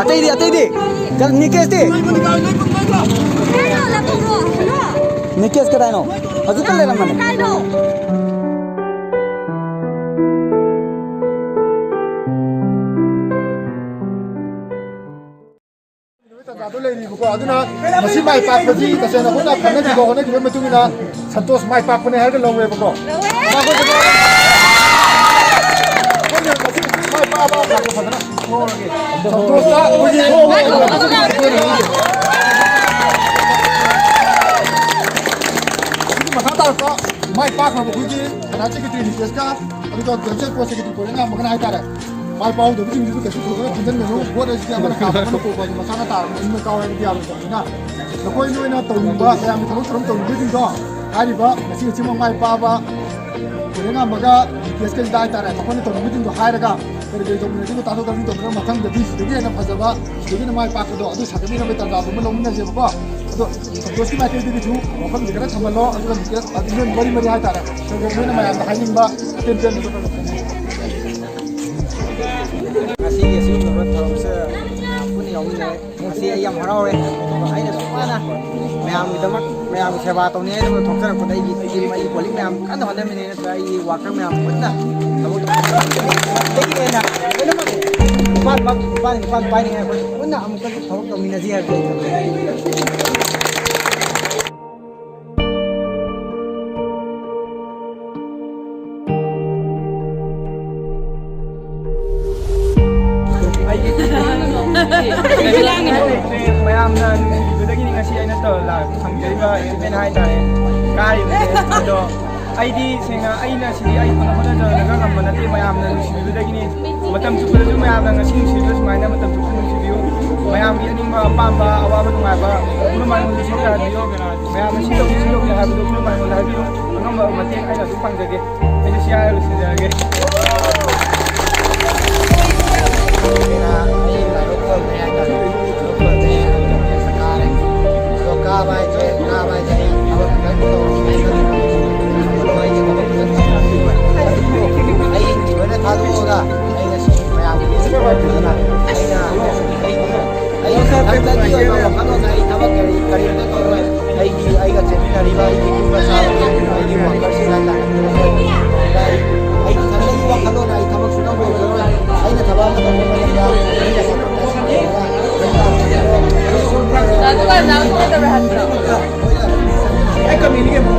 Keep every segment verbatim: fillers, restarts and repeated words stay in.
ꯑꯇꯩꯗꯤ, ꯑꯇꯩꯗꯤ? ꯀ-, ꯅꯤꯀꯦꯁꯇꯤ? ꯅꯤꯀꯦꯁ ꯀꯗꯥꯏꯅꯣ? ꯍꯧꯖꯤꯛꯇ ꯂꯩꯔꯝꯕꯅꯦ꯫ ꯅꯨꯃꯤꯠ ꯇꯥꯟꯖꯥꯗꯣ ꯂꯩꯔꯤꯕꯀꯣ, ꯑꯗꯨꯅ ꯉꯁꯤ ꯃꯥꯏ ꯄꯥꯛꯄꯁꯤ ꯇꯁꯦꯡꯅ ꯑꯩꯈꯣꯏꯅ ꯈꯟꯅꯈꯤꯕ, ꯍꯣꯠꯅꯈꯤꯕꯒꯤ ꯃꯇꯨꯡ ꯏꯟꯅ ꯁꯟꯇꯣꯁ ꯃꯥꯏ ꯄꯥꯛꯄꯅꯦ ꯍꯥꯏꯔꯒ ꯂꯧꯋꯦꯕꯀꯣ꯫ ꯃꯥꯈꯣꯏꯁꯨ ꯑꯩꯈꯣꯏꯅ ꯉꯁꯤ ꯃꯥꯏ ꯄꯥꯛꯑꯕ ꯉꯥꯛꯇ ꯐꯖꯅ ꯁꯟꯇꯣꯁꯇ ꯑꯩꯈꯣꯏꯒꯤ ꯃꯈꯥ ꯇꯥꯔꯛꯄ ꯃꯥꯏ ꯄꯥꯛꯈ꯭ꯔꯕ ꯑꯩꯈꯣꯏꯒꯤ ꯐꯥꯏꯅꯥꯟꯁ ꯁꯦꯀ꯭ꯔꯦꯇꯔꯤ ꯅꯤꯇꯦꯁꯀ, ꯑꯗꯨꯒ ꯀꯦꯟꯁꯦꯜ ꯄꯣꯁ ꯁꯦꯀ꯭ꯔꯦꯇꯔꯤ ꯄꯣꯂꯤꯅꯥ ꯑꯃꯒꯅ ꯍꯥꯏꯇꯥꯔꯦ꯫ ꯃꯥꯏ ꯄꯥꯛꯍꯧꯗꯕꯁꯤꯡꯗꯨꯁꯨ ꯀꯩꯁꯨ ꯊꯣꯏꯗꯣꯛꯅ ꯈꯟꯖꯤꯟꯒꯅꯨ꯫ ꯚꯣꯠ ꯍꯥꯏꯁꯤꯗꯤ ꯑꯃꯅ ꯀꯥꯕ ꯑꯃꯅ ꯄꯣꯛꯄ ꯑꯗꯨ ꯃꯁꯥꯅ ꯇꯥꯔꯕꯅꯤꯅ ꯏꯃ ꯀꯥꯎ ꯍꯥꯏꯕꯗꯤ ꯌꯥꯔꯣꯏꯗꯕꯅꯤꯅ, ꯅꯈꯣꯏ ꯅꯣꯏꯅ ꯇꯧꯅꯤꯡꯕ ꯃꯌꯥꯝꯒꯤ ꯊꯕꯛ ꯊꯧꯔꯝ ꯇꯧꯅꯤꯡꯕꯁꯤꯡꯗꯣ, ꯍꯥꯏꯔꯤꯕ ꯉꯁꯤ ꯉꯁꯤꯃꯛ ꯃꯥꯏ ꯄꯥꯛꯑꯕ ꯄꯣꯂꯤꯅꯥ ꯑꯃꯒ ꯀꯦꯁ ꯀꯩꯗ ꯍꯥꯏꯇꯥꯔꯦ, ꯃꯈꯣꯏꯅ ꯇꯧꯅꯤꯡꯕꯁꯤꯡꯗꯣ ꯍꯥꯏꯔꯒ ꯀꯔꯤ ꯀꯔꯤ ꯇꯧꯃꯤꯟꯅꯗꯣꯏꯅꯣ ꯇꯥꯊꯣꯛ ꯇꯥꯁꯤꯟ ꯇꯧꯅꯔꯒ ꯃꯊꯪꯗꯗꯤ ꯁꯤꯗꯒꯤ ꯍꯦꯟꯅ ꯐꯖꯕ, ꯁꯤꯗꯒꯤ ꯍꯦꯟꯅ ꯃꯥꯏ ꯄꯥꯛꯄꯗꯣ ꯑꯗꯨ ꯁꯥꯒꯠꯃꯤꯟꯅꯕꯒꯤ ꯇꯥꯟꯖꯥꯗꯨ ꯑꯃ ꯂꯧꯃꯤꯟꯅꯁꯦꯕꯀꯣ꯫ ꯑꯗꯣ ꯁꯟꯇꯣꯁꯀꯤ ꯃꯥꯏꯀꯩꯗꯒꯤꯁꯨ ꯋꯥꯐꯝꯁꯦ ꯈꯔ ꯊꯝꯍꯜꯂꯣ, ꯑꯗꯨꯒ ꯗꯤꯇꯦꯜꯁ ꯑꯗꯨ ꯅꯣꯏ ꯃꯔꯤ ꯃꯔꯤ ꯍꯥꯏꯇꯥꯔꯦ, ꯈꯔ ꯈꯔ ꯅꯣꯏꯅ ꯃꯌꯥꯝꯗ ꯍꯥꯏꯅꯤꯡꯕ ꯑꯇꯦꯟ ꯑꯇꯦꯟꯕꯗꯣ ꯈꯔ ꯈꯔ ꯊꯝꯕꯤꯌꯨ꯫ ꯉꯁꯤꯒꯤ ꯑꯁꯤꯒꯨꯝꯂꯕ ꯊꯧꯔꯝꯁꯤꯗ ꯃꯌꯥꯝ ꯄꯨꯟꯅ ꯌꯥꯎꯃꯤꯟꯅꯔꯦ꯫ ꯉꯁꯤ ꯑꯩ ꯌꯥꯝ ꯍꯔꯥꯎꯔꯦ꯫ ꯑꯩꯅ ꯁꯨꯃꯥꯏꯅ ꯃꯌꯥꯝꯒꯤꯗꯃꯛ, ꯃꯌꯥꯝꯒꯤ ꯁꯦꯕꯥ ꯇꯧꯅꯤ ꯍꯥꯏꯅ ꯊꯣꯛꯆꯔꯛꯄꯗ ꯑꯩꯒꯤ ꯇꯤꯝ, ꯑꯩꯒꯤ ꯀꯣꯂꯤꯛ ꯃꯌꯥꯝ ꯀꯟꯅ ꯍꯣꯠꯅꯃꯤꯟꯅꯩ꯫ ꯑꯩꯒꯤ ꯋꯥꯀꯔ ꯃꯌꯥꯝ ꯄꯨꯟꯅ ꯊꯕꯛ ꯇꯧꯃꯤꯟꯅꯩ꯫ ꯑꯩꯒꯤ ꯑꯣꯏꯅ ꯂꯣꯏꯅꯃꯛ ꯅꯤꯄꯥꯟꯃꯛ, ꯅꯤꯄꯥꯟ, ꯅꯤꯄꯥꯟ ꯄꯥꯏꯔꯤꯉꯩ ꯑꯩꯈꯣꯏ ꯄꯨꯟꯅ ꯑꯃꯨꯛꯇꯪ ꯊꯕꯛ ꯇꯧꯃꯤꯟꯅꯁꯤ ꯍꯥꯏꯕꯁꯦ꯫ ꯑꯩꯒꯤ ꯃꯌꯥꯝꯅ ꯅꯨꯡꯁꯤꯕꯤꯕꯗꯒꯤꯅꯤ ꯉꯁꯤ ꯑꯩꯅ ꯇꯧ-, ꯂꯥꯛ-, ꯐꯪꯖꯔꯤꯕ achievement ꯍꯥꯏꯇꯥꯔꯦ, ꯀꯥꯔꯤꯕꯁꯦ꯫ ꯑꯗꯣ ꯑꯩꯗꯤ ꯁꯦꯡꯅ ꯑꯩꯅ ꯁꯤꯗꯤ ꯑꯩ ꯐꯅ ꯍꯣꯠꯅꯖꯔꯒ ꯉꯝꯕ ꯅꯠꯇꯦ, ꯃꯌꯥꯝꯅ ꯅꯨꯡꯁꯤꯕꯤꯕꯗꯒꯤꯅꯤ꯫ ꯃꯇꯝ ꯆꯨꯞꯄꯗꯁꯨ ꯃꯌꯥꯝꯅ ꯉꯁꯤ ꯅꯨꯡꯁꯤꯕꯤꯕ ꯁꯨꯃꯥꯏꯅ ꯃꯇꯝ ꯆꯨꯞꯄ ꯅꯨꯡꯁꯤꯕꯤꯌꯨ꯫ ꯃꯌꯥꯝꯒꯤ ꯑꯅꯤꯡꯕ ꯑꯄꯥꯝꯕ ꯑꯋꯥꯕ ꯅꯨꯡꯉꯥꯏꯕ ꯄꯨꯝꯅꯃꯛ ꯑꯩꯉꯣꯟꯗ ꯁꯣꯛꯆꯍꯟꯕꯤꯌꯨ꯫ ꯃꯌꯥꯝꯅ ꯁꯤ ꯇꯧꯁꯤ, ꯁꯤ ꯇꯧꯁꯤ ꯍꯥꯏꯕꯗꯨ ꯄꯨꯝꯅꯃꯛ ꯑꯩꯉꯣꯟꯗ ꯍꯥꯏꯕꯤꯌꯨ꯫ ꯑꯉꯝꯕ ꯃꯇꯦꯡ ꯑꯩꯅ ꯑꯗꯨꯝ ꯄꯥꯡꯖꯒꯦ꯫ ꯑꯩꯁꯨ ꯁꯤ ꯍꯥꯏꯔꯒ ꯂꯣꯏꯁꯤꯟꯖꯔꯒꯦ꯫ ꯑꯩ ꯂꯥꯏꯕꯛ ꯐꯕꯅꯦ ꯍꯥꯏꯇꯥꯔꯦ꯫ ꯂꯥꯏꯕꯛ ꯐꯕꯅꯦ꯫ ꯑꯗꯣ ꯀꯥꯕ ꯍꯥꯏꯁꯦ, ꯀꯥꯕ ꯍꯥꯏꯁꯦ ꯑꯩ ꯊꯕꯛ ꯈꯤꯇꯪ ꯇꯧꯔꯝꯃꯦ꯫ ꯑꯗꯣ ꯑꯩꯁꯦ ꯊꯕꯛ ꯈꯤꯇꯪ ꯇꯧꯔꯝꯃꯦ꯫ ꯑꯩ ꯑꯩ ꯉꯁꯤ ꯃꯌꯥꯝꯒꯤ ꯃꯤꯁꯤꯡ ꯑꯣꯏꯕꯅꯤꯅ ꯑꯩꯅ ꯑꯩ ꯅꯪꯗꯒꯤ ꯑꯣꯏꯕ ꯋꯥꯈꯜꯂꯣꯟꯗ ꯑꯩ ꯊꯕꯛ ꯀꯔꯤ ꯀꯔꯤꯝꯇ ꯇꯧꯔꯣꯏ꯫ ꯑꯩꯒꯤ ꯑꯩꯒ ꯆꯦꯟꯃꯤꯟꯅꯔꯤꯕ ꯑꯩꯒꯤ ꯄꯨꯟꯕ ꯆꯥꯕ ꯑꯩꯒꯤ ꯋꯥꯀꯔꯁꯤꯡ ꯍꯥꯏꯇꯥꯔꯦ꯫ ꯑꯩ ꯑꯩ ꯏꯊꯟꯗꯒꯤ ꯋꯥꯈꯜꯂꯣꯟꯅ ꯑꯩ ꯊꯕꯛ ꯁꯨꯡꯇꯧ ꯇꯧꯖꯔꯣꯏ꯫ ꯑꯩꯅ ꯊꯕꯛ ꯑꯃ ꯇꯧꯕ ꯃꯇꯝꯗ ꯑꯩꯅ ꯁꯞꯄꯣꯔꯠ ꯇꯧꯖꯒꯅꯤ꯫ ꯑꯗꯨꯒ ꯅꯪ ꯀꯩꯗꯧꯔꯦ ꯍꯥꯏꯕꯅꯣ? ꯑꯩ ꯀꯃꯦꯟꯒꯤ ꯑꯃꯨꯛ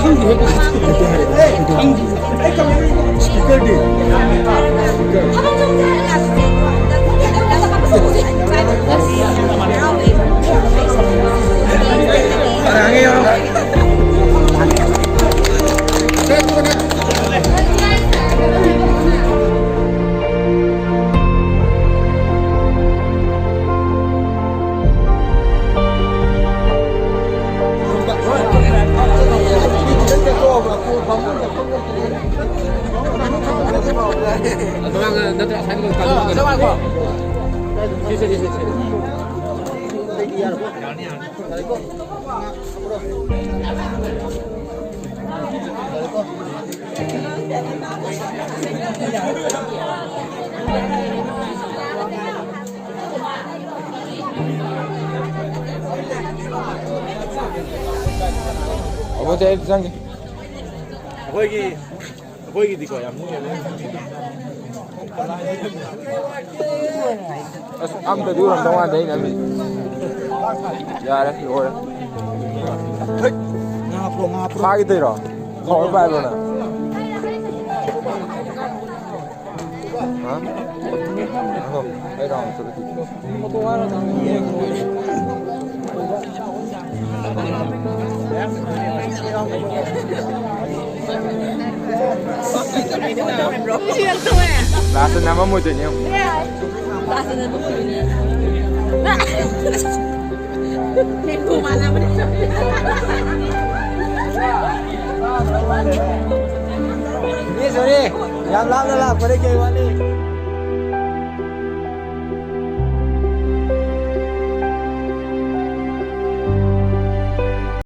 ꯈꯪꯗꯦ ꯍꯦꯛ ꯈꯪꯗꯦ꯫ ꯏꯁꯄꯤꯀꯔꯗꯤ? ꯑꯩꯈꯣꯏꯒꯤ ꯑꯩꯈꯣꯏꯒꯤꯗꯤꯀꯣ ꯌꯥꯝ ꯅꯨꯡꯉꯥꯏ꯫ ꯑꯁ, ꯑꯝꯇꯗꯤ ꯎꯔꯝꯗꯧ ꯃꯥꯟꯗꯦ ꯑꯩꯅ ꯈꯜꯂꯤꯁꯦ꯫ ꯌꯥꯔꯦ, ꯂꯣꯏꯔꯦ꯫ ꯉꯥ ꯍꯥꯞꯄ꯭ꯔꯣ, ꯉꯥ ꯍꯥꯞꯄ꯭ꯔꯣ? ꯐꯥꯈꯤꯗꯣꯏꯔꯣ? ꯈꯥꯎ ꯄꯥꯏꯕ꯭ꯔꯣ ꯅꯪ? ꯍꯥ? ꯉꯥꯏꯈꯣ, ꯑꯩ ꯔꯥꯎꯟ ꯆꯠꯂꯨꯈꯤꯒꯦ꯫ ꯂꯥꯁꯇ ꯅꯝꯃꯝꯃꯣꯏꯗꯣꯏꯅꯦ ꯌꯦꯡꯉꯨ꯫ ꯂꯥꯁꯇ ꯅꯝꯃꯝꯃꯣꯏꯗꯣꯏꯅꯦ꯫ ꯃꯥꯟꯅꯕꯅꯦ꯫ ꯌꯥꯝ ꯂꯥꯞꯅ ꯂꯥꯛꯄꯗ ꯀꯩ ꯋꯥꯅꯤ?